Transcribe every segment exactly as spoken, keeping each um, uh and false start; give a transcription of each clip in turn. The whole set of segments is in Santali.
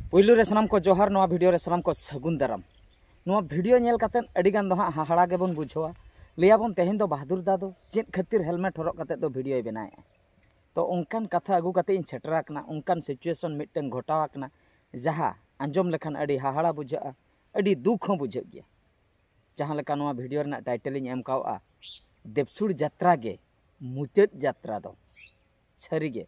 ᱯᱩᱭᱞᱩ ᱨᱮ ᱥᱟᱱᱟᱢ ᱠᱚ ᱡᱚᱦᱟᱨ, ᱱᱚᱣᱟ ᱵᱷᱤᱰᱤᱭᱳ ᱨᱮ ᱥᱟᱱᱟᱢ ᱠᱚ ᱥᱟᱹᱜᱩᱱ ᱫᱟᱨᱟᱢ᱾ ᱱᱚᱣᱟ ᱵᱷᱤᱰᱤᱭᱳ ᱧᱮᱞ ᱠᱟᱛᱮᱫ ᱟᱹᱰᱤ ᱜᱟᱱ ᱫᱚ ᱦᱟᱸᱜ ᱦᱟᱦᱟᱲᱟ ᱜᱮᱵᱚᱱ ᱵᱩᱡᱷᱟᱹᱣᱟ᱾ ᱞᱟᱹᱭᱟᱵᱚᱱ, "ᱛᱮᱦᱮᱧ ᱫᱚ ᱵᱟᱦᱟᱫᱩᱨ ᱫᱟ ᱫᱚ ᱪᱮᱫ ᱠᱷᱟᱹᱛᱤᱨ ᱦᱮᱞᱢᱮᱴ ᱦᱚᱨᱚᱜ ᱠᱟᱛᱮᱫ ᱫᱚ ᱵᱷᱤᱰᱤᱭᱳᱭ ᱵᱮᱱᱟᱣᱮᱫᱼᱟ?" ᱛᱚ, ᱚᱱᱠᱟᱱ ᱠᱟᱛᱷᱟ ᱟᱹᱜᱩ ᱠᱟᱛᱮᱫ ᱤᱧ ᱥᱮᱴᱮᱨ ᱟᱠᱟᱱᱟ, ᱚᱱᱠᱟᱱ ᱥᱤᱪᱩᱭᱮᱥᱚᱱ ᱢᱤᱫᱴᱟᱝ ᱜᱷᱚᱴᱟᱣ ᱟᱠᱟᱱᱟ, ᱡᱟᱦᱟᱸ ᱟᱸᱡᱚᱢ ᱞᱮᱠᱷᱟᱱ ᱟᱹᱰᱤ ᱦᱟᱦᱟᱲᱟ ᱵᱩᱡᱷᱟᱹᱜᱼᱟ, ᱟᱹᱰᱤ ᱫᱩᱠ ᱦᱚᱸ ᱵᱩᱡᱷᱟᱹᱜ ᱜᱮᱭᱟ᱾ ᱡᱟᱦᱟᱸ ᱞᱮᱠᱟ ᱱᱚᱣᱟ ᱵᱷᱤᱰᱤᱭᱳ ᱨᱮᱱᱟᱜ ᱴᱟᱭᱴᱮᱞ ᱤᱧ ᱮᱢ ᱠᱟᱣᱜᱼᱟ, ᱫᱮᱵᱥᱩᱲ ᱡᱟᱛᱨᱟ ᱜᱮ ᱢᱩᱪᱟᱹᱫ ᱡᱟᱛᱨᱟ ᱫᱚ᱾ ᱥᱟᱹᱨᱤᱜᱮ,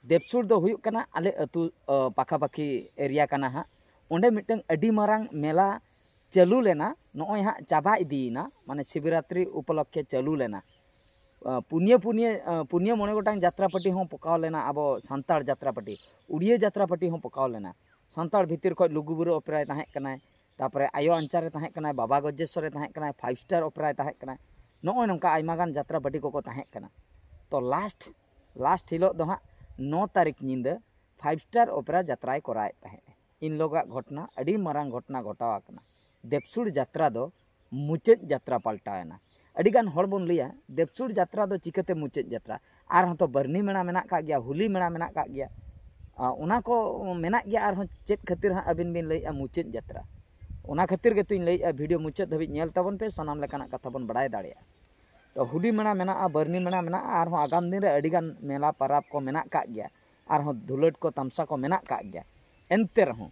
ᱫᱮᱵᱥᱩᱲ ᱫᱚ ᱦᱩᱭᱩᱜ ᱠᱟᱱᱟ ᱟᱞᱮ ᱟᱹᱛᱩ, ᱚ, ᱯᱟᱠᱷᱟᱯᱟᱠᱷᱤ ᱮᱨᱤᱭᱟ ᱠᱟᱱᱟ ᱦᱟᱸᱜ᱾ ᱚᱸᱰᱮ ᱢᱤᱫᱴᱟᱝ ᱟᱹᱰᱤ ᱢᱟᱨᱟᱝ ᱢᱮᱞᱟ ᱪᱟᱹᱞᱩ ᱞᱮᱱᱟ, ᱱᱚᱜᱼᱚᱭ ᱦᱟᱸᱜ ᱪᱟᱵᱟ ᱤᱫᱤᱭᱮᱱᱟ, ᱢᱟᱱᱮ ᱥᱤᱵᱨᱟᱛᱨᱤ ᱩᱯᱚᱞᱚᱠᱠᱷᱮ ᱪᱟᱹᱞᱩ ᱞᱮᱱᱟ᱾ ᱚ, ᱯᱩᱱᱭᱟᱹ, ᱯᱩᱱᱭᱟᱹ, ᱚ, ᱯᱩᱱᱭᱟᱹ ᱢᱚᱬᱮ ᱜᱚᱴᱟᱝ ᱡᱟᱛᱨᱟ ᱯᱟᱹᱴᱤ ᱦᱚᱸ ᱯᱚᱠᱟᱣ ᱞᱮᱱᱟ, ᱟᱵᱚ ᱥᱟᱱᱛᱟᱲ ᱡᱟᱛᱨᱟ ᱯᱟᱹᱴᱤ, ᱩᱲᱤᱭᱟᱹ ᱡᱟᱛᱨᱟ ᱯᱟᱹᱴᱤ ᱦᱚᱸ ᱯᱚᱠᱟᱣ ᱞᱮᱱᱟ᱾ ᱥᱟᱱᱛᱟᱲ ᱵᱷᱤᱛᱤᱨ ᱠᱷᱚᱱ ᱞᱩᱜᱩᱵᱩᱨᱩ ᱚᱯᱮᱨᱟᱭ ᱛᱟᱦᱮᱸ ᱠᱟᱱᱟᱭ, ᱛᱟᱨᱯᱚᱨᱮ ᱟᱭᱳ ᱟᱧᱪᱟᱨ ᱨᱮ ᱛᱟᱦᱮᱸ ᱠᱟᱱᱟᱭ, ᱵᱟᱵᱟ ᱜᱚᱡᱮᱥᱥᱚᱨ ᱨᱮ ᱛᱟᱦᱮᱸ ᱠᱟᱱᱟᱭ, ᱯᱷᱟᱭᱤᱵᱷ ᱥᱴᱟᱨ ᱚᱯᱮᱨᱟᱭ ᱛᱟᱦᱮᱸ ᱠᱟᱱᱟᱭ᱾ ᱱᱚᱜᱼᱚᱭ ᱱᱚᱝᱠᱟ ᱟᱭᱢᱟ ᱜᱟᱱ ᱡᱟᱛᱨᱟ ᱯᱟᱹᱴᱤ ᱠᱚᱠᱚ ᱛᱟᱦᱮᱸ ᱠᱟᱱᱟ᱾ ᱛᱚ, ᱞᱟᱥᱴ, ᱞᱟᱥᱴ ᱦᱤᱞᱳᱜ ᱫᱚ ᱦᱟᱸᱜ ᱱᱚ ᱛᱟᱹᱨᱤᱠᱷ ᱧᱤᱫᱟᱹ ᱯᱷᱟᱭᱤᱵᱷ ᱥᱴᱟᱨ ᱚᱯᱮᱨᱟ ᱡᱟᱛᱨᱟᱭ ᱠᱚᱨᱟᱣᱮᱫ ᱛᱟᱦᱮᱸᱫ᱾ ᱤᱱ ᱦᱤᱞᱳᱜᱟᱜ ᱜᱷᱚᱴᱚᱱᱟ, ᱟᱹᱰᱤ ᱢᱟᱨᱟᱝ ᱜᱷᱚᱴᱚᱱᱟ ᱜᱷᱚᱴᱟᱣ ᱟᱠᱟᱱᱟ᱾ ᱫᱮᱵᱥᱩᱲ ᱡᱟᱛᱨᱟ ᱫᱚ ᱢᱩᱪᱟᱹᱫ ᱡᱟᱛᱨᱟ ᱯᱟᱞᱴᱟᱣ ᱮᱱᱟ᱾ ᱟᱹᱰᱤ ᱜᱟᱱ ᱦᱚᱲ ᱵᱚᱱ ᱞᱟᱹᱭᱟ, "ᱫᱮᱵᱥᱩᱲ ᱡᱟᱛᱨᱟ ᱫᱚ ᱪᱤᱠᱟᱹᱛᱮ ᱢᱩᱪᱟᱹᱫ ᱡᱟᱛᱨᱟ? ᱟᱨᱦᱚᱸ ᱛᱚ ᱵᱟᱹᱨᱱᱤ ᱢᱮᱲᱟ ᱢᱮᱱᱟᱜ ᱠᱟᱜ ᱜᱮᱭᱟ, ᱦᱳᱞᱤ ᱢᱮᱲᱟ ᱢᱮᱱᱟᱜ ᱠᱟᱜ ᱜᱮᱭᱟ, ᱟ, ᱚᱱᱟ ᱠᱚ ᱢᱮᱱᱟᱜ ᱜᱮᱭᱟ, ᱟᱨᱦᱚᱸ ᱪᱮᱫ ᱠᱷᱟᱹᱛᱤᱨ ᱦᱟᱸᱜ ᱟᱹᱵᱤᱱ ᱵᱤᱱ ᱞᱟᱹᱭᱮᱫᱼᱟ ᱢᱩᱪᱟᱹᱫ ᱡᱟᱛᱨᱟ?" ᱚᱱᱟ ᱠᱷᱟᱹᱛᱤᱨ ᱜᱮᱛᱚᱧ ᱞᱟᱹᱭᱮᱫᱼᱟ, ᱵᱷᱤᱰᱤᱭᱳ ᱢᱩᱪᱟᱹᱫ ᱫᱷᱟᱹᱵᱤᱡ ᱧᱮᱞ ᱛᱟᱵᱚᱱ ᱯᱮ, ᱥᱟᱱᱟᱢ ᱞᱮᱠᱟᱱᱟᱜ ᱠᱟᱛᱷᱟ ᱵᱚᱱ ᱵᱟᱲᱟᱭ ᱫᱟᱲᱮᱭᱟᱜᱼᱟ᱾ ᱛᱚ, ᱦᱳᱞᱤ ᱢᱮᱲᱟ ᱢᱮᱱᱟᱜᱼᱟ, ᱵᱟᱹᱨᱱᱤ ᱢᱮᱲᱟ ᱢᱮᱱᱟᱜᱼᱟ, ᱟᱨᱦᱚᱸ ᱟᱜᱟᱢ ᱫᱤᱱ ᱨᱮ ᱟᱹᱰᱤ ᱜᱟᱱ ᱢᱮᱞᱟ ᱯᱟᱨᱟᱵᱽ ᱠᱚ ᱢᱮᱱᱟᱜ ᱠᱟᱜ ᱜᱮᱭᱟ, ᱟᱨᱦᱚᱸ ᱫᱷᱩᱞᱟᱹᱴ ᱠᱚ ᱛᱟᱢᱥᱟ ᱠᱚ ᱢᱮᱱᱟᱜ ᱠᱟᱜ ᱜᱮᱭᱟ᱾ ᱮᱱᱛᱮ ᱨᱮᱦᱚᱸ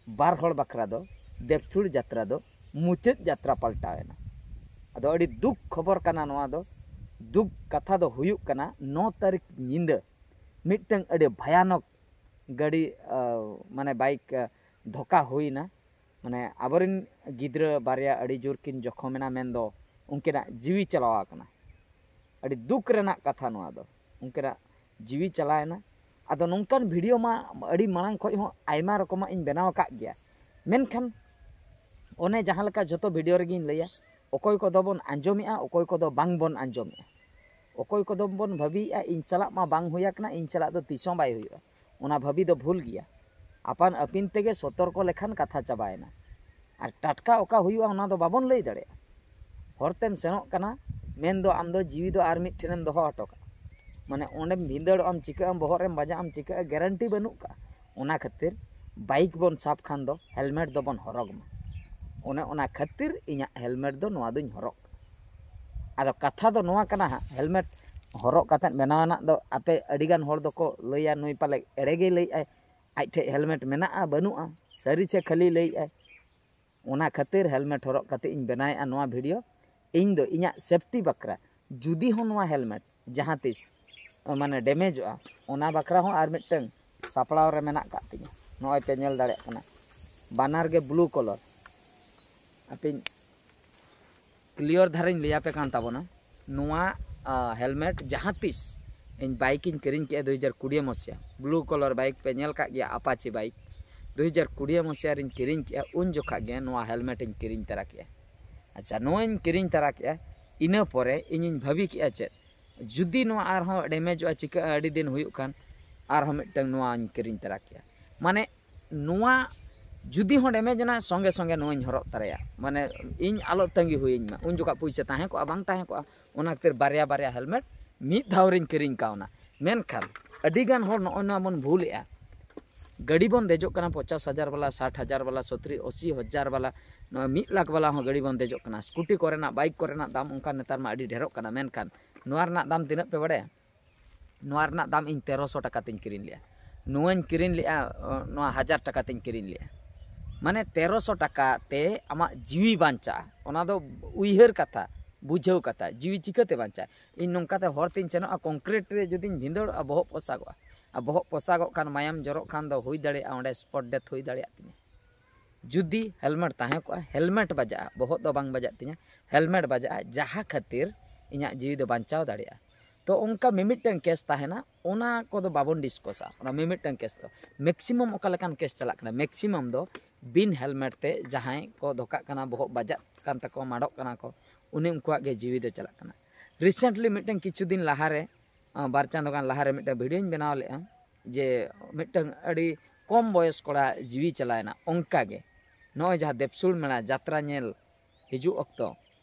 ᱵᱟᱨ ᱦᱚᱲ ᱵᱟᱠᱷᱨᱟ ᱫᱚ ᱫᱮᱵᱥᱩᱲ ᱡᱟᱛᱨᱟ ᱫᱚ ᱢᱩᱪᱟᱹᱫ ᱡᱟᱛᱨᱟ ᱯᱟᱞᱴᱟᱣ ᱮᱱᱟ᱾ ᱟᱫᱚ ᱟᱹᱰᱤ ᱫᱩᱠ ᱠᱷᱚᱵᱚᱨ ᱠᱟᱱᱟ ᱱᱚᱣᱟ ᱫᱚ᱾ ᱫᱩᱠ ᱠᱟᱛᱷᱟ ᱫᱚ ᱦᱩᱭᱩᱜ ᱠᱟᱱᱟ, ᱱᱚ ᱛᱟᱹᱨᱤᱠᱷ ᱧᱤᱫᱟᱹ ᱢᱤᱫᱴᱟᱝ ᱟᱹᱰᱤ ᱵᱷᱟᱭᱟᱱᱚᱠ ᱜᱟᱹᱰᱤ, ᱟ, ᱢᱟᱱᱮ ᱵᱟᱭᱤᱠ, ᱟ, ᱫᱷᱚᱠᱟ ᱦᱩᱭᱱᱟ᱾ ᱢᱟᱱᱮ ᱟᱵᱚᱨᱮᱱ ᱜᱤᱫᱽᱨᱟᱹ ᱵᱟᱨᱭᱟ ᱟᱹᱰᱤ ᱡᱳᱨ ᱠᱤᱱ ᱡᱚᱠᱷᱚᱢ ᱮᱱᱟ, ᱢᱮᱱᱫᱚ ᱩᱱᱠᱤᱱᱟᱜ ᱡᱤᱣᱤ ᱪᱟᱞᱟᱣ ᱟᱠᱟᱱᱟ᱾ ᱟᱹᱰᱤ ᱫᱩᱠ ᱨᱮᱱᱟᱜ ᱠᱟᱛᱷᱟ ᱱᱚᱣᱟ ᱫᱚ, ᱩᱱᱠᱤᱱᱟᱜ ᱡᱤᱣᱤ ᱪᱟᱞᱟᱣ ᱮᱱᱟ᱾ ᱟᱫᱚ ᱱᱚᱝᱠᱟᱱ ᱵᱷᱤᱰᱤᱭᱳ ᱢᱟ ᱟᱹᱰᱤ ᱢᱟᱲᱟᱝ ᱠᱷᱚᱱ ᱦᱚᱸ ᱟᱭᱢᱟ ᱨᱚᱠᱚᱢᱟᱜ ᱤᱧ ᱵᱮᱱᱟᱣ ᱟᱠᱟᱫ ᱜᱮᱭᱟ, ᱢᱮᱱᱠᱷᱟᱱ ᱚᱱᱮ ᱡᱟᱦᱟᱸ ᱞᱮᱠᱟ ᱡᱷᱚᱛᱚ ᱵᱷᱤᱰᱤᱭᱳ ᱨᱮᱜᱮᱧ ᱞᱟᱹᱭᱟ, ᱚᱠᱚᱭ ᱠᱚᱫᱚ ᱵᱚᱱ ᱟᱸᱡᱚᱢᱮᱜᱼᱟ, ᱚᱠᱚᱭ ᱠᱚᱫᱚ ᱵᱟᱝ ᱵᱚᱱ ᱟᱸᱡᱚᱢᱮᱜᱼᱟ, ᱚᱠᱚᱭ ᱠᱚᱫᱚ ᱵᱚᱱ ᱵᱷᱟᱹᱵᱤᱭᱮᱜᱼᱟ, "ᱤᱧ ᱥᱟᱞᱟᱜ ᱢᱟ ᱵᱟᱝ ᱦᱩᱭ ᱟᱠᱟᱱᱟ, ᱤᱧ ᱥᱟᱞᱟᱜ ᱫᱚ ᱛᱤᱥ ᱦᱚᱸ ᱵᱟᱭ ᱦᱩᱭᱩᱜᱼᱟ", ᱚᱱᱟ ᱵᱷᱟᱹᱵᱤ ᱫᱚ ᱵᱷᱩᱞ ᱜᱮᱭᱟ᱾ ᱟᱯᱟᱱ ᱟᱹᱯᱤᱱ ᱛᱮᱜᱮ ᱥᱚᱛᱚᱨᱠᱚ ᱞᱮᱠᱷᱟᱱ ᱠᱟᱛᱷᱟ ᱪᱟᱵᱟᱭᱮᱱᱟ᱾ ᱟᱨ ᱴᱟᱴᱠᱟ ᱚᱠᱟ ᱦᱩᱭᱩᱜᱼᱟ, ᱚᱱᱟ ᱫᱚ ᱵᱟᱵᱚᱱ ᱞᱟᱹᱭ ᱫᱟᱲᱮᱭᱟᱜᱼᱟ᱾ ᱦᱚᱨ ᱛᱮᱢ ᱥᱮᱱᱚᱜ ᱠᱟᱱᱟ, ᱢᱮᱱᱫᱚ ᱟᱢ ᱫᱚ ᱡᱤᱣᱤ ᱫᱚ ᱟᱨ ᱢᱤᱫ ᱴᱷᱮᱱᱮᱢ ᱫᱚᱦᱚ ᱦᱚᱴᱚ ᱠᱟᱜᱼᱟ᱾ ᱢᱟᱱᱮ ᱚᱸᱰᱮᱢ ᱵᱷᱤᱸᱫᱟᱹᱲᱚᱜ ᱟᱢ, ᱪᱤᱠᱟᱹᱜ ᱟᱢ, ᱵᱚᱦᱚᱜ ᱨᱮᱢ ᱵᱟᱡᱟᱜ ᱟᱢ, ᱪᱤᱠᱟᱹᱜᱼᱟ, ᱜᱮᱨᱮᱱᱴᱤ ᱵᱟᱹᱱᱩᱜ ᱠᱟᱜᱼᱟ᱾ ᱚᱱᱟ ᱠᱷᱟᱹᱛᱤᱨ ᱵᱟᱭᱤᱠ ᱵᱚᱱ ᱥᱟᱵ ᱠᱷᱟᱱ ᱫᱚ ᱦᱮᱞᱢᱮᱴ ᱫᱚᱵᱚᱱ ᱦᱚᱨᱚᱜᱽ ᱢᱟ᱾ ᱚᱱᱮ ᱚᱱᱟ ᱠᱷᱟᱹᱛᱤᱨ ᱤᱧᱟᱹᱜ ᱦᱮᱞᱢᱮᱴ ᱫᱚ ᱱᱚᱣᱟ ᱫᱚᱧ ᱦᱚᱨᱚᱜ ᱠᱟᱜᱼᱟ᱾ ᱟᱫᱚ ᱠᱟᱛᱷᱟ ᱫᱚ ᱱᱚᱣᱟ ᱠᱟᱱᱟ ᱦᱟᱸᱜ, ᱦᱮᱞᱢᱮᱴ ᱦᱚᱨᱚᱜ ᱠᱟᱛᱮᱫ ᱵᱮᱱᱟᱣ ᱨᱮᱱᱟᱜ ᱫᱚ ᱟᱯᱮ ᱟᱹᱰᱤᱜᱟᱱ ᱦᱚᱲ ᱫᱚᱠᱚ ᱞᱟᱹᱭᱟ, "ᱱᱩᱭ ᱯᱟᱞᱮ ᱮᱲᱮ ᱜᱮᱭ ᱞᱟᱹᱭᱮᱫᱼᱟᱭ, ᱟᱡ ᱴᱷᱮᱡ ᱦᱮᱞᱢᱮᱴ ᱢᱮᱱᱟᱜᱼᱟ ᱵᱟᱹᱱᱩᱜᱼᱟ, ᱥᱟᱹᱨᱤ ᱪᱮ ᱠᱷᱟᱹᱞᱤ ᱞᱟᱹᱭᱮᱫᱼᱟᱭ?" ᱚᱱᱟ ᱠᱷᱟᱹᱛᱤᱨ ᱦᱮᱞᱢᱮᱴ ᱦᱚᱨᱚᱜ ᱠᱟᱛᱮ ᱤᱧ ᱵᱮᱱᱟᱣᱮᱫᱼᱟ ᱱᱚᱣᱟ ᱵᱷᱤᱰᱤᱭᱳ᱾ ᱤᱧ ᱫᱚ ᱤᱧᱟᱹᱜ ᱥᱮᱯᱴᱤ ᱵᱟᱠᱷᱨᱟ, ᱡᱩᱫᱤ ᱦᱚᱸ ᱱᱚᱣᱟ ᱦᱮᱞᱢᱮᱴ ᱡᱟᱦᱟᱸ ᱛᱤᱥ ᱢᱟᱱᱮ ᱰᱮᱢᱮᱡᱚᱜᱼᱟ, ᱚᱱᱟ ᱵᱟᱠᱷᱨᱟ ᱦᱚᱸ ᱟᱨ ᱢᱤᱫᱴᱟᱝ ᱥᱟᱯᱲᱟᱣ ᱨᱮ ᱢᱮᱱᱟᱜ ᱟᱠᱟᱫ ᱛᱤᱧᱟᱹ᱾ ᱱᱚᱜᱼᱚᱭ ᱯᱮ ᱧᱮᱞ ᱫᱟᱲᱮᱭᱟᱜ ᱠᱟᱱᱟ, ᱵᱟᱱᱟᱨ ᱜᱮ ᱵᱞᱩ ᱠᱟᱞᱟᱨ᱾ ᱟᱯᱮᱧ ᱠᱞᱤᱭᱟᱨ ᱫᱷᱟᱨᱟᱧ ᱞᱟᱹᱭᱟᱯᱮ ᱠᱟᱱ ᱛᱟᱵᱚᱱᱟ, ᱱᱚᱣᱟ ᱦᱮᱞᱢᱮᱴ ᱡᱟᱦᱟᱸ ᱛᱤᱥ ᱤᱧ ᱵᱟᱭᱤᱠ ᱤᱧ ᱠᱤᱨᱤᱧ ᱠᱮᱜᱼᱟ ᱫᱩ ᱦᱟᱡᱟᱨ ᱠᱩᱲᱤ ᱢᱚᱥᱤᱭᱟ, ᱵᱞᱩ ᱠᱟᱞᱟᱨ ᱵᱟᱭᱤᱠ ᱯᱮ ᱧᱮᱞ ᱠᱟᱜ ᱜᱮᱭᱟ, ᱟᱯᱟᱪᱤ ᱵᱟᱭᱤᱠ, ᱫᱩ ᱦᱟᱡᱟᱨ ᱠᱩᱲᱤ ᱢᱚᱥᱤᱭᱟ ᱨᱤᱧ ᱠᱤᱨᱤᱧ ᱠᱮᱜᱼᱟ, ᱩᱱ ᱡᱚᱠᱷᱟᱜ ᱜᱮ ᱱᱚᱣᱟ ᱦᱮᱞᱢᱮᱴ ᱤᱧ ᱠᱤᱨᱤᱧ ᱛᱟᱨᱟ ᱠᱮᱜᱼᱟ᱾ ᱟᱪᱪᱷᱟ, ᱱᱚᱣᱟᱧ ᱠᱤᱨᱤᱧ ᱛᱟᱨᱟ ᱠᱮᱜᱼᱟ, ᱤᱱᱟᱹ ᱯᱚᱨᱮ ᱤᱧᱤᱧ ᱵᱷᱟᱹᱵᱤ ᱠᱮᱜᱼᱟ ᱪᱮᱫ, ᱡᱩᱫᱤ ᱱᱚᱣᱟ ᱟᱨᱦᱚᱸ ᱰᱮᱢᱮᱡᱚᱜᱼᱟ, ᱪᱤᱠᱟᱹᱜᱼᱟ, ᱟᱹᱰᱤ ᱫᱤᱱ ᱦᱩᱭᱩᱜ ᱠᱟᱱ, ᱟᱨᱦᱚᱸ ᱢᱤᱫᱴᱟᱝ ᱱᱚᱣᱟᱧ ᱠᱤᱨᱤᱧ ᱛᱟᱨᱟ ᱠᱮᱜᱼᱟ᱾ ᱢᱟᱱᱮ ᱱᱚᱣᱟ ᱡᱩᱫᱤ ᱦᱚᱸ ᱰᱮᱢᱮᱡᱽ ᱮᱱᱟ, ᱥᱚᱸᱜᱮ ᱥᱚᱸᱜᱮ ᱱᱚᱣᱟᱧ ᱦᱚᱨᱚᱜ ᱛᱟᱨᱟᱭᱟ, ᱢᱟᱱᱮ ᱤᱧ ᱟᱞᱚ ᱛᱟᱺᱜᱤ ᱦᱩᱭᱟᱹᱧ ᱢᱟ᱾ ᱩᱱ ᱡᱚᱠᱷᱚᱱ ᱯᱩᱭᱥᱟᱹ ᱛᱟᱦᱮᱸ ᱠᱚᱜᱼᱟ, ᱵᱟᱝ ᱛᱟᱦᱮᱸ ᱠᱚᱜᱼᱟ, ᱚᱱᱟ ᱠᱷᱟᱹᱛᱤᱨ ᱵᱟᱨᱭᱟ ᱵᱟᱨᱭᱟ ᱦᱮᱞᱢᱮᱴ ᱢᱤᱫ ᱫᱷᱟᱣ ᱨᱤᱧ ᱠᱤᱨᱤᱧ ᱠᱟᱣᱱᱟ᱾ ᱢᱮᱱᱠᱷᱟᱱ ᱟᱹᱰᱤᱜᱟᱱ ᱦᱚᱲ ᱱᱚᱜᱼᱚᱭ ᱱᱚᱣᱟ ᱵᱚᱱ ᱵᱷᱩᱞᱮᱜᱼᱟ, ᱜᱟᱹᱰᱤ ᱵᱚᱱ ᱫᱮᱡᱚᱜ ᱠᱟᱱᱟ ᱯᱚᱪᱟᱥ ᱦᱟᱡᱟᱨ ᱵᱟᱞᱟ, ᱥᱟᱴ ᱦᱟᱡᱟᱨ ᱵᱟᱞᱟ, ᱥᱚᱛᱨᱤ ᱟᱥᱤ ᱦᱟᱡᱟᱨ ᱵᱟᱞᱟ, ᱱᱚᱣᱟ ᱢᱤᱫ ᱞᱟᱠᱷ ᱵᱟᱞᱟ ᱦᱚᱸ ᱜᱟᱹᱰᱤ ᱵᱚᱱ ᱫᱮᱡᱚᱜ ᱠᱟᱱᱟ, ᱥᱠᱩᱴᱤ ᱠᱚᱨᱮᱱᱟᱜ, ᱵᱟᱭᱤᱠ ᱠᱚᱨᱮᱱᱟᱜ ᱫᱟᱢ ᱚᱱᱠᱟ ᱱᱮᱛᱟᱨ ᱢᱟ ᱟᱹᱰᱤ ᱰᱷᱮᱨᱚᱜ ᱠᱟᱱᱟ᱾ ᱢᱮᱱᱠᱷᱟᱱ ᱱᱚᱣᱟ ᱨᱮᱱᱟᱜ ᱫᱟᱢ ᱛᱤᱱᱟᱹᱜ ᱯᱮ ᱵᱟᱲᱟᱭᱟ? ᱱᱚᱣᱟ ᱨᱮᱱᱟᱜ ᱫᱟᱢ ᱤᱧ ᱛᱮᱨᱚᱥᱚ ᱴᱟᱠᱟ ᱛᱤᱧ ᱠᱤᱨᱤᱧ ᱞᱮᱜᱼᱟ᱾ ᱱᱚᱣᱟᱧ ᱠᱤᱨᱤᱧ ᱞᱮᱜᱼᱟ, ᱚ, ᱱᱚᱣᱟ ᱦᱟᱡᱟᱨ ᱴᱟᱠᱟ ᱛᱤᱧ ᱠᱤᱨᱤᱧ ᱞᱮᱜᱼᱟ᱾ ᱢᱟᱱᱮ ᱛᱮᱨᱚᱥᱚ ᱴᱟᱠᱟ ᱛᱮ ᱟᱢᱟᱜ ᱡᱤᱣᱤ ᱵᱟᱧᱪᱟᱜᱼᱟ, ᱚᱱᱟ ᱫᱚ ᱩᱭᱦᱟᱹᱨ ᱠᱟᱛᱷᱟ, ᱵᱩᱡᱷᱟᱹᱣ ᱠᱟᱛᱷᱟ, ᱡᱤᱣᱤ ᱪᱤᱠᱟᱹᱛᱮ ᱵᱟᱧᱪᱟᱜᱼᱟ? ᱤᱧ ᱱᱚᱝᱠᱟᱛᱮ ᱦᱚᱨ ᱛᱤᱧ ᱥᱮᱱᱚᱜᱼᱟ, ᱠᱚᱝᱠᱨᱤᱴ ᱨᱮ ᱡᱩᱫᱤᱧ ᱵᱷᱤᱸᱫᱟᱹᱲᱚᱜᱼᱟ, ᱵᱚᱦᱚᱜ ᱯᱚᱥᱟᱜᱚᱜᱼᱟ, ᱟᱨ ᱵᱚᱦᱚᱜ ᱯᱚᱥᱟᱜᱚᱜ ᱠᱷᱟᱱ ᱢᱟᱭᱟᱢ ᱡᱚᱨᱚᱜ ᱠᱷᱟᱱ ᱫᱚ ᱦᱩᱭ ᱫᱟᱲᱮᱭᱟᱜᱼᱟ ᱚᱸᱰᱮ ᱥᱯᱚᱴ ᱰᱮᱛᱷ ᱦᱩᱭ ᱫᱟᱲᱮᱭᱟᱜ ᱛᱤᱧᱟᱹ᱾ ᱡᱩᱫᱤ ᱦᱮᱞᱢᱮᱴ ᱛᱟᱦᱮᱸ ᱠᱚᱜᱼᱟ, ᱦᱮᱞᱢᱮᱴ ᱵᱟᱡᱟᱜᱼᱟ, ᱵᱚᱦᱚᱜ ᱫᱚ ᱵᱟᱝ ᱵᱟᱡᱟᱜ ᱛᱤᱧᱟᱹ, ᱦᱮᱞᱢᱮᱴ ᱵᱟᱡᱟᱜᱼᱟ, ᱡᱟᱦᱟᱸ ᱠᱷᱟᱹᱛᱤᱨ ᱤᱧᱟᱹᱜ ᱡᱤᱣᱤ ᱫᱚ ᱵᱟᱧᱪᱟᱣ ᱫᱟᱲᱮᱭᱟᱜᱼᱟ᱾ ᱛᱚ ᱚᱱᱠᱟ ᱢᱤᱢᱤᱫᱴᱟᱝ ᱠᱮᱥ ᱛᱟᱦᱮᱱᱟ, ᱚᱱᱟ ᱠᱚᱫᱚ ᱵᱟᱵᱚᱱ ᱰᱤᱥᱠᱚᱥᱟ᱾ ᱚᱱᱟ ᱢᱤᱢᱤᱫᱴᱟᱝ ᱠᱮᱥ ᱫᱚ ᱢᱮᱠᱥᱤᱢᱟᱢ ᱚᱠᱟ ᱞᱮᱠᱟᱱ ᱠᱮᱥ ᱪᱟᱞᱟᱜ ᱠᱟᱱᱟ, ᱢᱮᱠᱥᱤᱢᱟᱢ ᱫᱚ ᱵᱤᱱ ᱦᱮᱞᱢᱮᱴ ᱛᱮ ᱡᱟᱦᱟᱸᱭ ᱠᱚ ᱫᱷᱚᱠᱟᱜ ᱠᱟᱱᱟ, ᱵᱚᱦᱚᱜ ᱵᱟᱡᱟᱜ ᱠᱟᱱ ᱛᱟᱠᱚᱣᱟ, ᱢᱟᱰᱚᱜ ᱠᱟᱱᱟ ᱠᱚ, ᱩᱱᱤ ᱩᱱᱠᱩᱣᱟᱜ ᱜᱮ ᱡᱤᱣᱤ ᱫᱚ ᱪᱟᱞᱟᱜ ᱠᱟᱱᱟ᱾ ᱨᱤᱥᱮᱱᱴᱞᱤ ᱢᱤᱫᱴᱟᱝ ᱠᱤᱪᱷᱩ ᱫᱤᱱ ᱞᱟᱦᱟᱨᱮ, ᱟᱸ, ᱵᱟᱨ ᱪᱟᱸᱫᱳ ᱜᱟᱱ ᱞᱟᱦᱟᱨᱮ ᱢᱤᱫᱴᱟᱝ ᱵᱷᱤᱰᱤᱭᱳᱧ ᱵᱮᱱᱟᱣ ᱞᱮᱫᱼᱟ, ᱡᱮ ᱢᱤᱫᱴᱟᱝ ᱟᱹᱰᱤ ᱠᱚᱢ ᱵᱚᱭᱚᱥ ᱠᱚᱲᱟ ᱡᱤᱣᱤ ᱪᱟᱞᱟᱣᱮᱱᱟ᱾ ᱚᱱᱠᱟᱜᱮ ᱱᱚᱜᱼᱚᱭ ᱡᱟᱦᱟᱸ ᱫᱮᱵᱥᱩᱞ ᱢᱮᱞᱟ ᱡᱟᱛᱨᱟ ᱧᱮᱞ ᱦᱤᱡᱩᱜ ᱚᱠᱛᱚ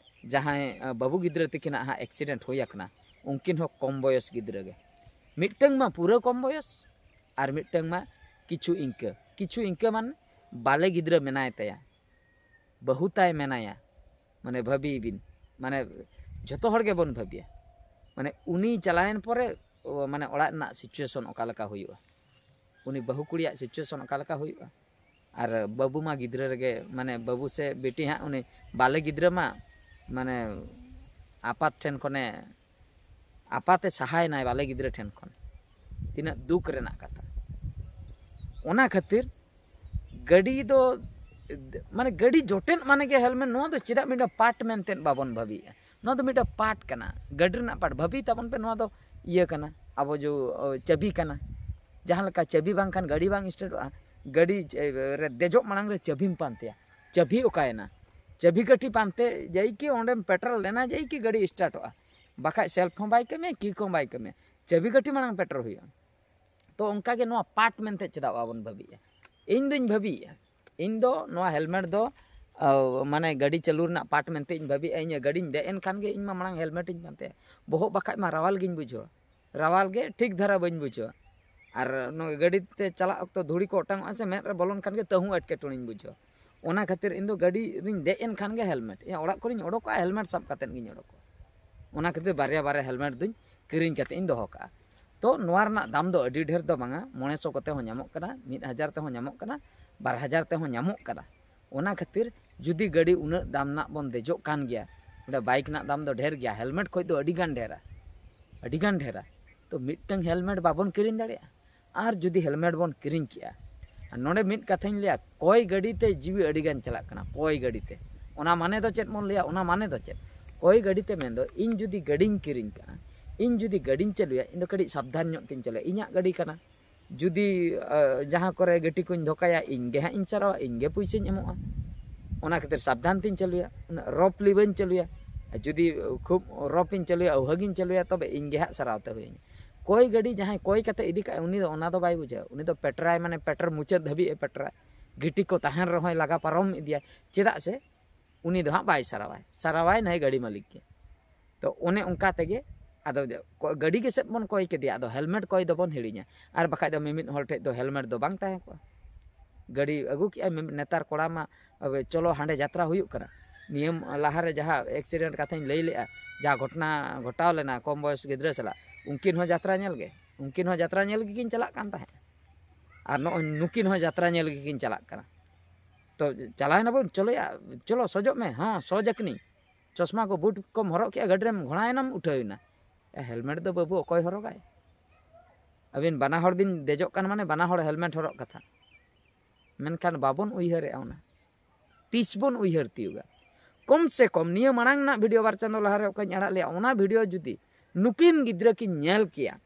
ᱡᱟᱦᱟᱸᱭ, ᱟᱸ, ᱵᱟᱹᱵᱩ ᱜᱤᱫᱽᱨᱟᱹ ᱛᱤᱠᱤᱱᱟᱜ ᱦᱟᱸᱜ ᱮᱠᱥᱤᱰᱮᱱᱴ ᱦᱩᱭ ᱟᱠᱟᱱᱟ, ᱩᱱᱠᱤᱱ ᱦᱚᱸ ᱠᱚᱢ ᱵᱚᱭᱚᱥ ᱜᱤᱫᱽᱨᱟᱹ ᱜᱮ᱾ ᱢᱤᱫᱴᱟᱝ ᱢᱟ ᱯᱩᱨᱟᱹ ᱠᱚᱢ ᱵᱚᱭᱚᱥ, ᱟᱨ ᱢᱤᱫᱴᱟᱝ ᱢᱟ ᱠᱤᱪᱷᱩ ᱤᱱᱠᱟᱹ᱾ ᱠᱤᱪᱷᱩ ᱤᱱᱠᱟᱹ ᱢᱟᱱᱮ ᱵᱟᱞᱮ ᱜᱤᱫᱽᱨᱟᱹ ᱢᱮᱱᱟᱭ ᱛᱟᱭᱟ, ᱵᱟᱹᱦᱩ ᱛᱟᱭ ᱢᱮᱱᱟᱭᱟ, ᱢᱟᱱᱮ ᱵᱷᱟᱹᱵᱤᱭ ᱵᱤᱱ, ᱢᱟᱱᱮ ᱡᱷᱚᱛᱚ ᱦᱚᱲ ᱜᱮᱵᱚᱱ ᱵᱷᱟᱹᱵᱤᱭᱟ, ᱢᱟᱱᱮ ᱩᱱᱤ ᱪᱟᱞᱟᱣᱮᱱ ᱯᱚᱨᱮ ᱚ, ᱢᱟᱱᱮ ᱚᱲᱟᱜ ᱨᱮᱱᱟᱜ situation ᱚᱠᱟ ᱞᱮᱠᱟ ᱦᱩᱭᱩᱜᱼᱟ, ᱩᱱᱤ ᱵᱟᱹᱦᱩ ᱠᱩᱲᱤᱭᱟᱜ situation ᱚᱠᱟ ᱞᱮᱠᱟ ᱦᱩᱭᱩᱜᱼᱟ᱾ ᱟᱨ ᱵᱟᱹᱵᱩ ᱢᱟ ᱜᱤᱫᱽᱨᱟᱹ ᱨᱮᱜᱮ, ᱢᱟᱱᱮ ᱵᱟᱹᱵᱩ ᱥᱮ ᱵᱤᱴᱤ ᱦᱟᱸᱜ ᱩᱱᱤ ᱵᱟᱞᱮ ᱜᱤᱫᱽᱨᱟᱹ ᱢᱟ ᱢᱟᱱᱮ ᱟᱯᱟᱛ ᱴᱷᱮᱱ ᱠᱷᱚᱱᱮ, ᱟᱯᱟᱛᱮ ᱥᱟᱦᱟᱭᱮᱱᱟᱭ ᱵᱟᱞᱮ ᱜᱤᱫᱽᱨᱟᱹ ᱴᱷᱮᱱ ᱠᱷᱚᱱ᱾ ᱛᱤᱱᱟᱹᱜ ᱫᱩᱠ ᱨᱮᱱᱟᱜ ᱠᱟᱛᱷᱟ᱾ ᱚᱱᱟ ᱠᱷᱟᱹᱛᱤᱨ ᱜᱟᱹᱰᱤ ᱫᱚ, ᱢᱟᱱᱮ ᱜᱟᱹᱰᱤ ᱡᱚᱴᱮᱫ ᱢᱟᱱᱮ ᱜᱮ helmet, ᱱᱚᱣᱟ ᱫᱚ ᱪᱮᱫᱟᱜ ᱢᱤᱫᱴᱟᱝ part ᱢᱮᱱᱛᱮ ᱵᱟᱵᱚᱱ ᱵᱷᱟᱹᱵᱤᱭᱮᱫᱼᱟ? ᱱᱚᱣᱟ ᱫᱚ ᱢᱤᱫᱴᱟᱝ part ᱠᱟᱱᱟ, ᱜᱟᱹᱰᱤ ᱨᱮᱱᱟᱜ part᱾ ᱵᱷᱟᱹᱵᱤ ᱛᱟᱵᱚᱱ ᱯᱮ, ᱱᱚᱣᱟ ᱫᱚ ᱤᱭᱟᱹ ᱠᱟᱱᱟ, ᱟᱵᱚ ᱡᱚ ᱪᱟᱹᱵᱤ ᱠᱟᱱᱟ᱾ ᱡᱟᱦᱟᱸ ᱞᱮᱠᱟ ᱪᱟᱹᱵᱤ ᱵᱟᱝᱠᱷᱟᱱ ᱜᱟᱹᱰᱤ ᱵᱟᱝ startᱚᱜᱼᱟ, ᱜᱟᱹᱰᱤ ᱨᱮ ᱫᱮᱡᱚᱜ ᱢᱟᱲᱟᱝ ᱨᱮ ᱪᱟᱹᱵᱤᱢ ᱯᱟᱱᱛᱮᱭᱟ, ᱪᱟᱹᱵᱤ ᱚᱠᱟᱭᱮᱱᱟ? ᱪᱟᱹᱵᱤ ᱠᱟᱹᱴᱷᱤ ᱯᱟᱱᱛᱮ ᱡᱟᱭ ᱠᱤ ᱚᱸᱰᱮᱢ ᱯᱮᱴᱨᱳᱞ ᱮᱱᱟ ᱡᱟᱭ ᱠᱤ ᱜᱟᱹᱰᱤ startᱚᱜᱼᱟ, ᱵᱟᱠᱷᱟᱡ self ᱦᱚᱸ ᱵᱟᱭ ᱠᱟᱹᱢᱤᱭᱟ, kick ᱦᱚᱸ ᱵᱟᱭ ᱠᱟᱹᱢᱤᱭᱟ, ᱪᱟᱹᱵᱤ ᱠᱟᱹᱴᱷᱤ ᱢᱟᱲᱟᱝ ᱯᱮᱴᱨᱳᱞ ᱦᱩᱭᱩᱜᱼᱟ᱾ ᱛᱚ ᱚᱱᱠᱟ ᱜᱮ ᱱᱚᱣᱟ part ᱢᱮᱱᱛᱮ ᱪᱮᱫᱟᱜ ᱵᱟᱵᱚᱱ ᱵᱷᱟᱹᱵᱤᱭᱮᱫᱼᱟ? ᱤᱧ ᱫᱚᱧ ᱵᱷᱟᱹᱵᱤᱭᱮᱫᱼᱟ, ᱤᱧ ᱫᱚ ᱱᱚᱣᱟ helmet ᱫᱚ ᱟᱣ, ᱢᱟᱱᱮ ᱜᱟᱹᱰᱤ ᱪᱟᱹᱞᱩ ᱨᱮᱱᱟᱜ part ᱢᱮᱱᱛᱮ ᱤᱧ ᱵᱷᱟᱹᱵᱤᱭᱮᱫᱼᱟ᱾ ᱤᱧ ᱜᱟᱹᱰᱤᱧ ᱫᱮᱡ ᱮᱱ ᱠᱷᱟᱱ ᱜᱮ ᱤᱧ ᱢᱟ ᱢᱟᱲᱟᱝ helmetᱤᱧ ᱯᱟᱱᱛᱮᱭᱟ᱾ ᱵᱚᱦᱚᱜ ᱵᱟᱠᱷᱟᱡ ᱢᱟ ᱨᱟᱣᱟᱞ ᱜᱤᱧ ᱵᱩᱡᱷᱟᱹᱣᱟ, ᱨᱟᱣᱟᱞ ᱜᱮ ᱴᱷᱤᱠ ᱫᱷᱟᱨᱟ ᱵᱟᱹᱧ ᱵᱩᱡᱷᱟᱹᱣᱟ᱾ ᱟᱨ ᱱᱚᱣᱟ ᱜᱟᱹᱰᱤ ᱛᱮ ᱪᱟᱞᱟᱜ ᱚᱠᱛᱚ ᱫᱷᱩᱲᱤ ᱠᱚ ᱚᱴᱟᱝᱚᱜᱼᱟ ᱥᱮ, ᱢᱮᱫ ᱨᱮ ᱵᱚᱞᱚᱱ ᱠᱷᱟᱱ ᱜᱮ ᱛᱟᱹᱦᱩ ᱮᱴᱠᱮᱴᱚᱬᱮᱧ ᱵᱩᱡᱷᱟᱹᱣᱟ᱾ ᱚᱱᱟ ᱠᱷᱟᱹᱛᱤᱨ ᱤᱧ ᱫᱚ ᱜᱟᱹᱰᱤ ᱨᱤᱧ ᱫᱮᱡ ᱮᱱ ᱠᱷᱟᱱ ᱜᱮ helmet, ᱤᱧ ᱚᱲᱟᱜ ᱠᱷᱚᱱᱤᱧ ᱚᱰᱚᱠᱚᱜᱼᱟ, helmet ᱥᱟᱵ ᱠᱟᱛᱮᱫ ᱜᱤᱧ ᱚᱰᱚᱠᱚᱜᱼᱟ᱾ ᱚᱱᱟ ᱠᱷᱟᱹᱛᱤᱨ ᱵᱟᱨᱭᱟ ᱵᱟᱨᱭᱟ helmet ᱫᱩᱧ ᱠᱤᱨᱤᱧ ᱠᱟᱛᱮᱫ ᱤᱧ ᱫᱚᱦᱚ ᱠᱟᱜᱼᱟ᱾ ᱛᱚ ᱱᱚᱣᱟ ᱨᱮᱱᱟᱜ ᱫᱟᱢ ᱫᱚ ᱟᱹᱰᱤ ᱰᱷᱮᱨ ᱫᱚ ᱵᱟᱝᱟ, ᱢᱚᱬᱮ ᱥᱚ ᱠᱚᱛᱮ ᱦᱚᱸ ᱧᱟᱢᱚᱜ ᱠᱟᱱᱟ, ᱢᱤᱫ ᱦᱟᱡᱟᱨ ᱛᱮᱦᱚᱸ ᱧᱟᱢᱚᱜ ᱠᱟᱱᱟ, ᱵᱟᱨ ᱦᱟᱡᱟᱨ ᱛᱮᱦᱚᱸ ᱧᱟᱢᱚᱜ ᱠᱟᱱᱟ᱾ ᱚᱱᱟ ᱠᱷᱟᱹᱛᱤᱨ ᱡᱩᱫᱤ ᱜᱟᱹᱰᱤ ᱩᱱᱟᱹᱜ ᱫᱟᱢ ᱨᱮᱱᱟᱜ ᱵᱚᱱ ᱫᱮᱡᱚᱜ ᱠᱟᱱ ᱜᱮᱭᱟ, ᱚᱸᱰᱮ bike ᱨᱮᱱᱟᱜ ᱫᱟᱢ ᱫᱚ ᱰᱷᱮᱨ ᱜᱮᱭᱟ, helmet ᱠᱷᱚᱡ ᱫᱚ ᱟᱹᱰᱤ ᱜᱟᱱ ᱰᱷᱮᱨᱟ, ᱟᱹᱰᱤ ᱜᱟᱱ ᱰᱷᱮᱨᱟ᱾ ᱛᱚ ᱢᱤᱫᱴᱟᱝ helmet ᱵᱟᱵᱚᱱ ᱠᱤᱨᱤᱧ ᱫᱟᱲᱮᱭᱟᱜᱼᱟ? ᱟᱨ ᱡᱩᱫᱤ helmet ᱵᱚᱱ ᱠᱤᱨᱤᱧ ᱠᱮᱜᱼᱟ, ᱟᱨ ᱱᱚᱰᱮ ᱢᱤᱫ ᱠᱟᱛᱷᱟᱧ ᱞᱟᱹᱭᱟ, ᱠᱚᱭ ᱜᱟᱹᱰᱤ ᱛᱮ ᱡᱤᱣᱤ ᱟᱹᱰᱤ ᱜᱟᱱ ᱪᱟᱞᱟᱜ ᱠᱟᱱᱟ, ᱠᱚᱭ ᱜᱟᱹᱰᱤ ᱛᱮ᱾ ᱚᱱᱟ ᱢᱟᱱᱮ ᱫᱚ ᱪᱮᱫ ᱵᱚᱱ ᱞᱟᱹᱭᱟ? ᱚᱱᱟ ᱢᱟᱱᱮ ᱫᱚ ᱪᱮᱫ? ᱠᱚᱭ ᱜᱟᱹᱰᱤ ᱛᱮ ᱢᱮᱱᱫᱚ, ᱤᱧ ᱡᱩᱫᱤ ᱜᱟᱹᱰᱤᱧ ᱠᱤᱨᱤᱧ ᱠᱟᱜᱼᱟ, ᱤᱧ ᱡᱩᱫᱤ ᱜᱟᱹᱰᱤᱧ ᱪᱟᱹᱞᱩᱭᱟ, ᱤᱧ ᱫᱚ ᱠᱟᱹᱴᱤᱡ ᱥᱟᱵᱫᱷᱟᱱ ᱧᱚᱜ ᱛᱤᱧ ᱪᱟᱹᱞᱩᱭᱟ, ᱤᱧᱟᱹᱜ ᱜᱟᱹᱰᱤ ᱠᱟᱱᱟ᱾ ᱡᱩᱫᱤ ᱟᱹ, ᱡᱟᱦᱟᱸ ᱠᱚᱨᱮ ᱜᱟᱹᱴᱤ ᱠᱚᱧ ᱫᱷᱚᱠᱟᱭᱟ, ᱤᱧ ᱜᱮ ᱦᱟᱸᱜ ᱤᱧ ᱥᱟᱨᱟᱣᱟ, ᱤᱧ ᱜᱮ ᱯᱩᱭᱥᱟᱹᱧ ᱮᱢᱚᱜᱼᱟ᱾ ᱚᱱᱟ ᱠᱷᱟᱹᱛᱤᱨ ᱥᱟᱵᱫᱷᱟᱱ ᱛᱤᱧ ᱪᱟᱹᱞᱩᱭᱟ, ᱩᱱᱟᱹᱜ roughly ᱵᱟᱹᱧ ᱪᱟᱹᱞᱩᱭᱟ᱾ ᱟᱨ ᱡᱩᱫᱤ ᱠᱷᱩᱵ roughᱤᱧ ᱪᱟᱹᱞᱩᱭᱟ, ᱟᱹᱣᱦᱟᱹᱜᱤᱧ ᱪᱟᱹᱞᱩᱭᱟ, ᱛᱚᱵᱮ ᱤᱧ ᱜᱮ ᱦᱟᱸᱜ ᱥᱟᱨᱟᱣ ᱛᱮ ᱦᱩᱭᱟᱹᱧᱟ᱾ ᱠᱚᱭ ᱜᱟᱹᱰᱤ ᱡᱟᱦᱟᱸᱭ ᱠᱚᱭ ᱠᱟᱛᱮ ᱤᱫᱤ ᱠᱟᱜᱼᱟᱭ, ᱩᱱᱤ ᱫᱚ ᱚᱱᱟ ᱫᱚ ᱵᱟᱭ ᱵᱩᱡᱷᱟᱹᱣᱟ᱾ ᱩᱱᱤ ᱫᱚ ᱯᱮᱴᱨᱟᱭ, ᱢᱟᱱᱮ ᱯᱮᱴᱨ ᱢᱩᱪᱟᱹᱫ ᱫᱷᱟᱹᱵᱤᱡ ᱮ ᱯᱮᱴᱨᱟ᱾ ᱜᱤᱴᱤ ᱠᱚ ᱛᱟᱦᱮᱱ ᱨᱮᱦᱚᱸᱭ ᱞᱟᱜᱟ ᱯᱟᱨᱚᱢ ᱤᱫᱤᱭᱟ, ᱪᱮᱫᱟᱜ ᱥᱮ ᱩᱱᱤ ᱫᱚ ᱦᱟᱸᱜ ᱵᱟᱭ ᱥᱟᱨᱟᱣᱟᱭ, ᱥᱟᱨᱟᱣᱟᱭ ᱱᱟᱭ ᱜᱟᱹᱰᱤ ᱢᱟᱹᱞᱤᱠ ᱜᱮ᱾ ᱛᱚ ᱚᱱᱮ ᱚᱱᱠᱟ ᱛᱮᱜᱮ ᱟᱫᱚ ᱠᱚ-, ᱜᱟᱹᱰᱤ ᱜᱮ ᱥᱮᱫ ᱵᱚᱱ ᱠᱚᱭ ᱠᱮᱫᱮᱭᱟ, ᱟᱫᱚ helmet ᱠᱚᱭ ᱫᱚᱵᱚᱱ ᱦᱤᱲᱤᱧᱟ᱾ ᱟᱨ ᱵᱟᱠᱷᱟᱡ ᱫᱚ ᱢᱤᱢᱤᱫ ᱦᱚᱲ ᱴᱷᱮᱡ ᱫᱚ helmet ᱫᱚ ᱵᱟᱝ ᱛᱟᱦᱮᱸ ᱠᱚᱜᱼᱟ᱾ ᱜᱟᱹᱰᱤ ᱟᱹᱜᱩ ᱠᱮᱜᱼᱟᱭ᱾ ᱢᱮ-, ᱱᱮᱛᱟᱨ ᱠᱚᱲᱟ ᱢᱟ, ᱟᱵᱮ, ᱪᱚᱞᱚ ᱦᱟᱸᱰᱮ ᱡᱟᱛᱨᱟ ᱦᱩᱭᱩᱜ ᱠᱟᱱᱟ᱾ ᱱᱤᱭᱟᱹ ᱞᱟᱦᱟᱨᱮ ᱡᱟᱦᱟᱸ accident ᱠᱟᱛᱷᱟᱧ ᱞᱟᱹᱭ ᱞᱮᱜᱼᱟ, ᱡᱟᱦᱟᱸ ᱜᱷᱚᱴᱚᱱᱟ ᱜᱷᱚᱴᱟᱣ ᱞᱮᱱᱟ ᱠᱚᱢ ᱵᱚᱭᱚᱥ ᱜᱤᱫᱽᱨᱟᱹ ᱥᱟᱞᱟᱜ, ᱩᱱᱠᱤᱱ ᱦᱚᱸ ᱡᱟᱛᱨᱟ ᱧᱮᱞ ᱜᱮ, ᱩᱱᱠᱤᱱ ᱦᱚᱸ ᱡᱟᱛᱨᱟ ᱧᱮᱞ ᱜᱮᱠᱤᱱ ᱪᱟᱞᱟᱜ ᱠᱟᱱ ᱛᱟᱦᱮᱸᱫ᱾ ᱟᱨ ᱱᱚᱜᱼᱚᱭ ᱱᱩᱠᱤᱱ ᱦᱚᱸ ᱡᱟᱛᱨᱟ ᱧᱮᱞ ᱜᱮᱠᱤᱱ ᱪᱟᱞᱟᱜ ᱠᱟᱱᱟ᱾ ᱛᱚ ᱪᱟᱞᱟᱣ ᱮᱱᱟᱵᱚᱱ, ᱪᱚᱞᱚᱭᱟ, ᱪᱚᱞᱚ ᱥᱚᱡᱚᱜ ᱢᱮ, ᱦᱚᱸ ᱥᱚᱡᱽ ᱟᱹᱠᱤᱱᱤᱧ, ᱪᱚᱥᱢᱟ ᱠᱚ ᱵᱩᱴ ᱠᱚᱢ ᱦᱚᱨᱚᱜ ᱠᱮᱜᱼᱟ, ᱜᱟᱹᱰᱤ ᱨᱮᱢ ᱜᱷᱚᱲᱟᱭᱮᱱᱟᱢ, ᱩᱴᱷᱟᱹᱣ ᱮᱱᱟ᱾ ᱮ, helmet ᱫᱚ ᱵᱟᱹᱵᱩ ᱚᱠᱚᱭ ᱦᱚᱨᱚᱜᱟᱭ? ᱟᱹᱵᱤᱱ ᱵᱟᱱᱟ ᱦᱚᱲ ᱵᱤᱱ ᱫᱮᱡᱚᱜ ᱠᱟᱱ ᱢᱟᱱᱮ ᱵᱟᱱᱟ ᱦᱚᱲ helmet ᱦᱚᱨᱚᱜ ᱠᱟᱛᱷᱟ, ᱢᱮᱱᱠᱷᱟᱱ ᱵᱟᱵᱚᱱ ᱩᱭᱦᱟᱹᱨᱮᱜᱼᱟ ᱚᱱᱟ᱾ ᱛᱤᱥ ᱵᱚᱱ ᱩᱭᱦᱟᱹᱨ ᱛᱤᱭᱳᱜᱟ? ᱠᱚᱢ ᱥᱮ ᱠᱚᱢ ᱱᱤᱭᱟᱹ ᱢᱟᱲᱟᱝ ᱨᱮᱱᱟᱜ video ᱵᱟᱨ ᱪᱟᱸᱫᱳ ᱞᱟᱦᱟᱨᱮ ᱚᱠᱟᱧ ᱟᱲᱟᱜ ᱞᱮᱜᱼᱟ, ᱚᱱᱟ video ᱡᱩᱫᱤ ᱱᱩᱠᱤᱱ ᱜᱤᱫᱽᱨᱟᱹ ᱠᱤᱱ ᱧᱮᱞ ᱠᱮᱭᱟ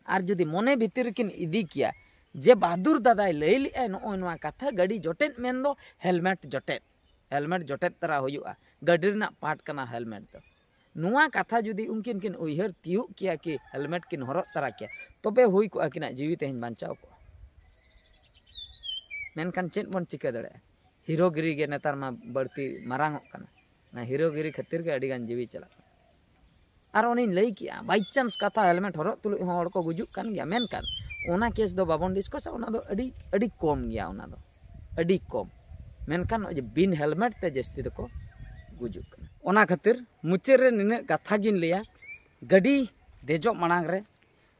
ᱟᱨ ᱡᱩᱫᱤ ᱢᱚᱱᱮ ᱵᱷᱤᱛᱤᱨ ᱨᱮᱠᱤᱱ ᱤᱫᱤ ᱠᱮᱭᱟ ᱡᱮ ᱵᱟᱦᱟᱫᱩᱨ ᱫᱟᱫᱟᱭ ᱞᱟᱹᱭ ᱞᱮᱜᱼᱟᱭ ᱱᱚᱜᱼᱚᱭ ᱱᱚᱣᱟ ᱠᱟᱛᱷᱟ, ᱜᱟᱹᱰᱤ ᱡᱚᱴᱮᱫ ᱢᱮᱱᱫᱚ helmet ᱡᱚᱴᱮᱫ, helmet ᱡᱚᱴᱮᱫ ᱛᱟᱨᱟ ᱦᱩᱭᱩᱜᱼᱟ, ᱜᱟᱹᱰᱤ ᱨᱮᱱᱟᱜ part ᱠᱟᱱᱟ helmet ᱫᱚ᱾ ᱱᱚᱣᱟ ᱠᱟᱛᱷᱟ ᱡᱩᱫᱤ ᱩᱱᱠᱤᱱ ᱠᱤᱱ ᱩᱭᱦᱟᱹᱨ ᱛᱤᱭᱳᱜ ᱠᱮᱭᱟ ᱠᱤ helmet ᱠᱤᱱ ᱦᱚᱨᱚᱜ ᱛᱟᱨᱟ ᱠᱮᱭᱟ, ᱛᱚᱵᱮ ᱦᱩᱭ ᱠᱚᱜᱼᱟ ᱟᱹᱠᱤᱱᱟᱜ ᱡᱤᱣᱤ ᱛᱮᱦᱮᱧ ᱵᱟᱧᱪᱟᱣ ᱠᱚᱜᱼᱟ᱾ ᱢᱮᱱᱠᱷᱟᱱ ᱪᱮᱫ ᱵᱚᱱ ᱪᱤᱠᱟᱹ ᱫᱟᱲᱮᱭᱟᱜᱼᱟ? ᱦᱤᱨᱳᱜᱤᱨᱤ ᱜᱮ ᱱᱮᱛᱟᱨ ᱢᱟ ᱵᱟᱹᱲᱛᱤ ᱢᱟᱨᱟᱝᱚᱜ ᱠᱟᱱᱟ᱾ ᱚᱱᱟ ᱦᱤᱨᱳᱜᱤᱨᱤ ᱠᱷᱟᱹᱛᱤᱨ ᱜᱮ ᱟᱹᱰᱤᱜᱟᱱ ᱡᱤᱣᱤ ᱪᱟᱞᱟᱜ ᱠᱟᱱᱟ᱾ ᱟᱨ ᱚᱱᱮᱧ ᱞᱟᱹᱭ ᱠᱮᱜᱼᱟ, by chance ᱠᱟᱛᱷᱟ helmet ᱦᱚᱨᱚᱜ ᱛᱩᱞᱩᱡ ᱦᱚᱸ ᱦᱚᱲ ᱠᱚ ᱜᱩᱡᱩᱜ ᱠᱟᱱ ᱜᱮᱭᱟ, ᱢᱮᱱᱠᱷᱟᱱ ᱚᱱᱟ case ᱫᱚ ᱵᱟᱵᱚᱱ discussᱟ, ᱚᱱᱟ ᱫᱚ ᱟᱹᱰᱤ, ᱟᱹᱰᱤ ᱠᱚᱢ ᱜᱮᱭᱟ, ᱚᱱᱟ ᱫᱚ ᱟᱹᱰᱤ ᱠᱚᱢ᱾ ᱢᱮᱱᱠᱷᱟᱱ ᱱᱚᱜᱼᱚᱭ ᱡᱮ ᱵᱤᱱ helmet ᱛᱮ ᱡᱟᱹᱥᱛᱤ ᱫᱚᱠᱚ ᱜᱩᱡᱩᱜ ᱠᱟᱱᱟ᱾ ᱚᱱᱟ ᱠᱷᱟᱹᱛᱤᱨ ᱢᱩᱪᱟᱹᱫ ᱨᱮ ᱱᱤᱱᱟᱹᱜ ᱠᱟᱛᱷᱟ ᱜᱤᱧ ᱞᱟᱹᱭᱟ, ᱜᱟᱹᱰᱤ ᱫᱮᱡᱚᱜ ᱢᱟᱲᱟᱝ ᱨᱮ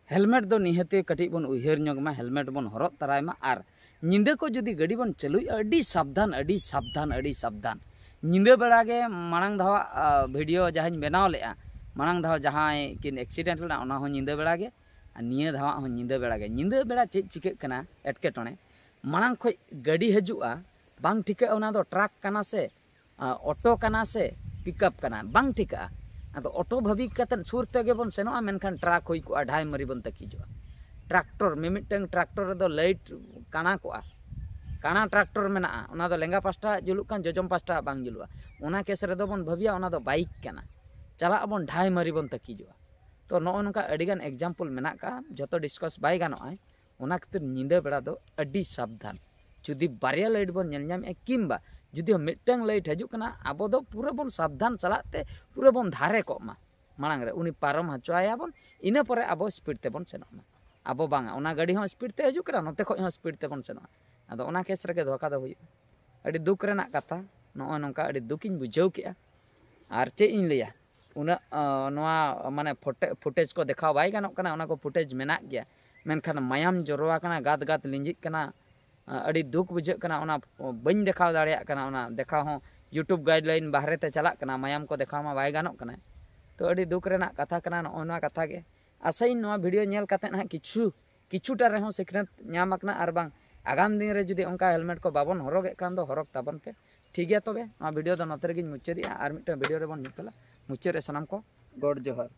helmet ᱫᱚ ᱱᱤᱦᱟᱹᱛᱤ ᱠᱟᱹᱴᱤᱡ ᱵᱚᱱ ᱩᱭᱦᱟᱹᱨ ᱧᱚᱜ ᱢᱟ, helmet ᱵᱚᱱ ᱦᱚᱨᱚᱜ ᱛᱟᱨᱟᱭ ᱢᱟ᱾ ᱟᱨ ᱧᱤᱫᱟᱹ ᱠᱚ ᱡᱩᱫᱤ ᱜᱟᱹᱰᱤ ᱵᱚᱱ ᱪᱟᱹᱞᱩᱭᱟ, ᱟᱹᱰᱤ ᱥᱟᱵᱫᱷᱟᱱ, ᱟᱹᱰᱤ ᱥᱟᱵᱫᱷᱟᱱ, ᱟᱹᱰᱤ ᱥᱟᱵᱫᱷᱟᱱ᱾ ᱧᱤᱫᱟᱹ ᱵᱮᱲᱟ ᱜᱮ ᱢᱟᱲᱟᱝ ᱫᱷᱟᱣᱟᱜ, ᱟ, video ᱡᱟᱦᱟᱸᱧ ᱵᱮᱱᱟᱣ ᱞᱮᱜᱼᱟ, ᱢᱟᱲᱟᱝ ᱫᱷᱟᱣ ᱡᱟᱦᱟᱸᱭ ᱠᱤᱱ accident ᱞᱮᱱᱟ, ᱚᱱᱟ ᱦᱚᱸ ᱧᱤᱫᱟᱹ ᱵᱮᱲᱟ ᱜᱮ, ᱟᱨ ᱱᱤᱭᱟᱹ ᱫᱷᱟᱣᱟᱜ ᱦᱚᱸ ᱧᱤᱫᱟᱹ ᱵᱮᱲᱟ ᱜᱮ᱾ ᱧᱤᱫᱟᱹ ᱵᱮᱲᱟ ᱪᱮᱫ ᱪᱤᱠᱟᱹᱜ ᱠᱟᱱᱟ ᱮᱴᱠᱮᱴᱚᱬᱮ, ᱢᱟᱲᱟᱝ ᱠᱷᱚᱡ ᱜᱟᱹᱰᱤ ᱦᱤᱡᱩᱜᱼᱟ, ᱵᱟᱝ ᱴᱷᱤᱠᱟᱹᱜᱼᱟ ᱚᱱᱟ ᱫᱚ truck ᱠᱟᱱᱟ ᱥᱮ, ᱟ, auto ᱠᱟᱱᱟ ᱥᱮ pickup ᱠᱟᱱᱟ, ᱵᱟᱝ ᱴᱷᱤᱠᱟᱹᱜᱼᱟ᱾ ᱟᱫᱚ auto ᱵᱷᱟᱹᱵᱤ ᱠᱟᱛᱮᱫ ᱥᱩᱨ ᱛᱮᱜᱮ ᱵᱚᱱ ᱥᱮᱱᱚᱜᱼᱟ, ᱢᱮᱱᱠᱷᱟᱱ truck ᱦᱩᱭ ᱠᱚᱜᱼᱟ, ᱰᱷᱟᱭ ᱢᱟᱹᱨᱤ ᱵᱚᱱ ᱛᱟᱹᱠᱤᱡᱚᱜᱼᱟ᱾ Tractor, ᱢᱤᱢᱤᱫᱴᱟᱝ tractor ᱨᱮᱫᱚ light ᱠᱟᱬᱟ ᱠᱚᱜᱼᱟ, ᱠᱟᱬᱟ tractor ᱢᱮᱱᱟᱜᱼᱟ, ᱚᱱᱟ ᱫᱚ ᱞᱮᱸᱜᱟ ᱯᱟᱥᱴᱟ ᱡᱩᱞᱩᱜ ᱠᱟᱱ, ᱡᱚᱡᱚᱢ ᱯᱟᱥᱴᱟ ᱵᱟᱝ ᱡᱩᱞᱩᱜᱼᱟ᱾ ᱚᱱᱟ case ᱨᱮᱫᱚ ᱵᱚᱱ ᱵᱷᱟᱹᱵᱤᱭᱟ ᱚᱱᱟ ᱫᱚ bike ᱠᱟᱱᱟ, ᱪᱟᱞᱟᱜ ᱟᱵᱚᱱ ᱰᱷᱟᱭ ᱢᱟᱹᱨᱤ ᱵᱚᱱ ᱛᱟᱹᱠᱤᱡᱚᱜᱼᱟ᱾ ᱛᱚ ᱱᱚᱜᱼᱚ ᱱᱚᱝᱠᱟ ᱟᱹᱰᱤᱜᱟᱱ example ᱢᱮᱱᱟᱜ ᱟᱠᱟᱫᱼᱟ, ᱡᱷᱚᱛᱚ discuss ᱵᱟᱭ ᱜᱟᱱᱚᱜᱼᱟ᱾ ᱚᱱᱟ ᱠᱷᱟᱹᱛᱤᱨ ᱧᱤᱫᱟᱹ ᱵᱮᱲᱟ ᱫᱚ ᱟᱹᱰᱤ ᱥᱟᱵᱫᱷᱟᱱ᱾ ᱡᱩᱫᱤ ᱵᱟᱨᱭᱟ light ᱵᱚᱱ ᱧᱮᱞ ᱧᱟᱢᱮᱫᱼᱟ ᱠᱤᱝᱵᱟ ᱡᱩᱫᱤ ᱦᱚᱸ ᱢᱤᱫᱴᱟᱝ light ᱦᱤᱡᱩᱜ ᱠᱟᱱᱟ, ᱟᱵᱚ ᱫᱚ ᱯᱩᱨᱟᱹ ᱵᱚᱱ ᱥᱟᱵᱫᱷᱟᱱ ᱪᱟᱞᱟᱜ ᱛᱮ ᱯᱩᱨᱟᱹ ᱵᱚᱱ ᱫᱷᱟᱨᱮ ᱠᱚᱜ ᱢᱟ, ᱢᱟᱲᱟᱝ ᱨᱮ ᱩᱱᱤ ᱯᱟᱨᱚᱢ ᱦᱚᱪᱚᱣᱟᱭᱟ ᱵᱚᱱ, ᱤᱱᱟᱹ ᱯᱚᱨᱮ ᱟᱵᱚ speed ᱛᱮᱵᱚᱱ ᱥᱮᱱᱚᱜ ᱢᱟ᱾ ᱟᱵᱚ ᱵᱟᱝᱟ, ᱚᱱᱟ ᱜᱟᱹᱰᱤ ᱦᱚᱸ speed ᱛᱮ ᱦᱤᱡᱩᱜ ᱠᱟᱱᱟ, ᱱᱚᱛᱮ ᱠᱷᱚᱡ ᱦᱚᱸ speed ᱛᱮᱵᱚᱱ ᱥᱮᱱᱚᱜᱼᱟ᱾ ᱟᱫᱚ ᱚᱱᱟ ᱠᱮᱥ ᱨᱮᱜᱮ ᱫᱷᱳᱠᱟ ᱫᱚ ᱦᱩᱭᱩᱜᱼᱟ᱾ ᱟᱹᱰᱤ ᱫᱩᱠ ᱨᱮᱱᱟᱜ ᱠᱟᱛᱷᱟ, ᱱᱚᱜᱼᱚᱭ ᱱᱚᱝᱠᱟ ᱟᱹᱰᱤ ᱫᱩᱠᱤᱧ ᱵᱩᱡᱷᱟᱹᱣ ᱠᱮᱜᱼᱟ᱾ ᱟᱨ ᱪᱮᱫ ᱤᱧ ᱞᱟᱹᱭᱟ, ᱩᱱᱟᱹᱜ ᱱᱚᱣᱟ ᱢᱟᱱᱮ ᱯᱷᱩᱴᱮᱡᱽ ᱠᱚ ᱫᱮᱠᱷᱟᱣ ᱵᱟᱭ ᱜᱟᱱᱚᱜ ᱠᱟᱱᱟ, ᱚᱱᱟ ᱠᱚ ᱯᱷᱩᱴᱮᱡᱽ ᱢᱮᱱᱟᱜ ᱜᱮᱭᱟ, ᱢᱮᱱᱠᱷᱟᱱ ᱢᱟᱭᱟᱢ ᱡᱚᱨᱚ ᱟᱠᱟᱱᱟ, ᱜᱟᱫ ᱜᱟᱫ ᱞᱤᱸᱡᱤᱜ ᱠᱟᱱᱟ᱾ ᱟᱹᱰᱤ ᱫᱩᱠ ᱵᱩᱡᱷᱟᱹᱜ ᱠᱟᱱᱟ, ᱚᱱᱟ ᱵᱟᱹᱧ ᱫᱮᱠᱷᱟᱣ ᱫᱟᱲᱮᱭᱟᱜ ᱠᱟᱱᱟ᱾ ᱚᱱᱟ ᱫᱮᱠᱷᱟᱣ ᱦᱚᱸ YouTube guideline ᱵᱟᱦᱨᱮ ᱛᱮ ᱪᱟᱞᱟᱜ ᱠᱟᱱᱟ, ᱢᱟᱭᱟᱢ ᱠᱚ ᱫᱮᱠᱷᱟᱣ ᱢᱟ ᱵᱟᱭ ᱜᱟᱱᱚᱜ ᱠᱟᱱᱟ᱾ ᱛᱚ ᱟᱹᱰᱤ ᱫᱩᱠ ᱨᱮᱱᱟᱜ ᱠᱟᱛᱷᱟ ᱠᱟᱱᱟ ᱱᱚᱜᱼᱚ ᱱᱚᱣᱟ ᱠᱟᱛᱷᱟ ᱜᱮ᱾ ᱟᱥᱟᱭᱟᱹᱧ ᱱᱚᱣᱟ ᱵᱷᱤᱰᱤᱭᱳ ᱧᱮᱞ ᱠᱟᱛᱮᱫ ᱦᱟᱸᱜ ᱠᱤᱪᱷᱩ ᱠᱤᱪᱷᱩᱴᱟ ᱨᱮᱦᱚᱸ ᱥᱤᱠᱷᱱᱟᱹᱛ ᱧᱟᱢ ᱟᱠᱟᱱᱟ, ᱟᱨ ᱵᱟᱝ ᱟᱜᱟᱢ ᱫᱤᱱ ᱨᱮ ᱡᱩᱫᱤ ᱚᱱᱠᱟ ᱦᱮᱞᱢᱮᱴ ᱠᱚ ᱵᱟᱵᱚᱱ ᱦᱚᱨᱚᱜᱮᱫ ᱠᱷᱟᱱ ᱫᱚ ᱦᱚᱨᱚᱜ ᱛᱟᱵᱚᱱ ᱯᱮ᱾ ᱴᱷᱤᱠ ᱜᱮᱭᱟ, ᱛᱚᱵᱮ ᱱᱚᱣᱟ ᱵᱷᱤᱰᱤᱭᱳ ᱫᱚ ᱱᱚᱛᱮ ᱨᱮᱜᱮᱧ ᱢᱩᱪᱟᱹᱫᱮᱜᱼᱟ᱾ ᱟᱨ ᱢᱤᱫᱴᱟᱝ ᱵᱷᱤᱰᱤᱭᱳ ᱨᱮᱵᱚᱱ ᱧᱮᱯᱮᱞᱟ᱾ ᱢᱩᱪᱟᱹᱫ ᱨᱮ ᱥᱟᱱᱟᱢ ᱠᱚ ᱜᱚᱰ ᱡᱚᱦᱟᱨ᱾